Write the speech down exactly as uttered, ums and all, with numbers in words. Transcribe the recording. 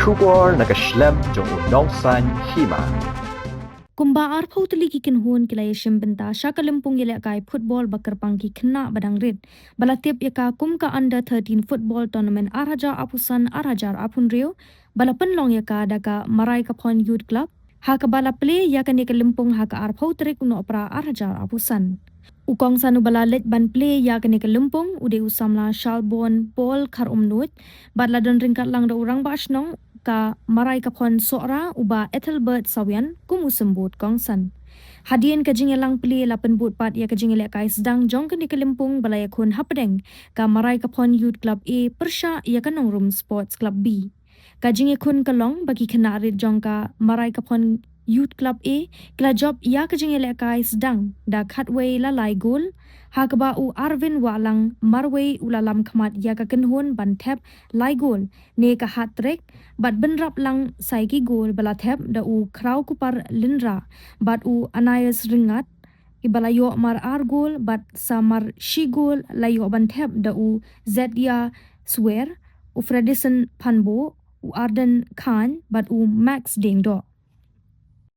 Khubor na ka shlem jong u Nongsaiñ Hima. Kumba arphew tylli ki kynhun ki la ïashim bynta sha ka lympung ïalehkai football ba kyrpang ki khynnah ba dang rit, ba la tip ïa ka kum ka Under thirteen Football Tournament ar hajar arphew san ar hajar arphew hynriew, ba la pynlong ïa ka da ka Maraikaphon Youth Club, ha kaba la plie ïa kane ka lympung ha ka arphew tarik u Nohprah ar hajar arphew san. U kongsan uba la leit ban plie ïa kane ka lympung u dei u samla Shalbon Paul Kharumnuid, bad la don ryngkat lang da u rangbah shnong ka Maraikaphon Sohra u Bah Ethelbert Sawian kum u symbud kongsan. Hadien ka jingïalang plie la pynbud pat ïa ka jingïalehkai sdang jong kane ka lympung ba la ïakhun hapdeng ka Maraikaphon Youth Club A pyrshah ïa ka Nongrum Sports Club B. Ka jingïakhun ka long ba ki khynnah rit jong ka Maraikaphon Youth Club A ki la jop ïa ka jingïalehkai sdang da khatwei la lai gol, ha kaba u Arvin Wahlang marwei u la lam khmat ïa ka kynhun ban thep lai gol ne ka hat-trick, bad bynrap lang sa ïa ki gol ba la thep da u Khrawkupar Lyngdoh bad u Anaias Ryngat, kiba la ïoh mar ar gol, bad sa mar shi gol la ïoh ban thep da u Zedia Swer, u Fredison Phanbo, u Arden Khan bad u Max Diengdoh.